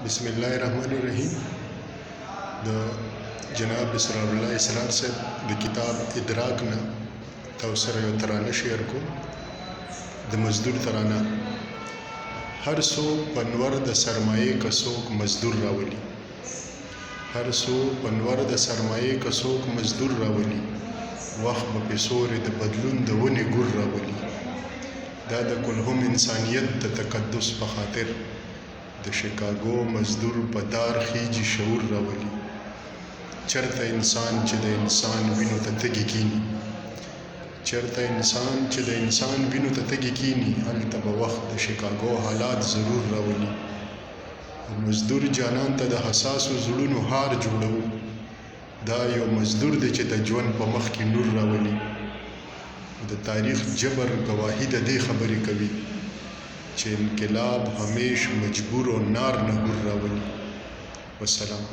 بسم الله الرحمن الرحیم. د جناب اسرار الله اسرار صاحب د کتاب ادراک نه تاسو سره یو ترانه شیر کوم، د مزدور ترانه. هر څوک په نور د سرمایې که څوک مزدور راولي، هر څوک په نور د سرمایې که څوک مزدور راولي، وخت به پې سورې د بدلون د ونې ګور راولي. دا د کلهم انسانیت د تقدس په خاطر د شیکاګو مزدور په دار خیجي شعور راولي. چرته انسان چې د انسان وینو ته تږي کینی، چرته انسان چې د انسان وینو ته تږي کینی، هلته به وخت د شیکاګو حالات ضرور راولي. او مزدور جانان ته د حساسو زړونو هار جوړوو، دا یو مزدور دی چې د ژوند په مخ کې نور راولي. د تاریخ جبر ګواهي د دې خبرې کوي چې انقلاب همیش مجبور او نار نهور راولي. والسلام.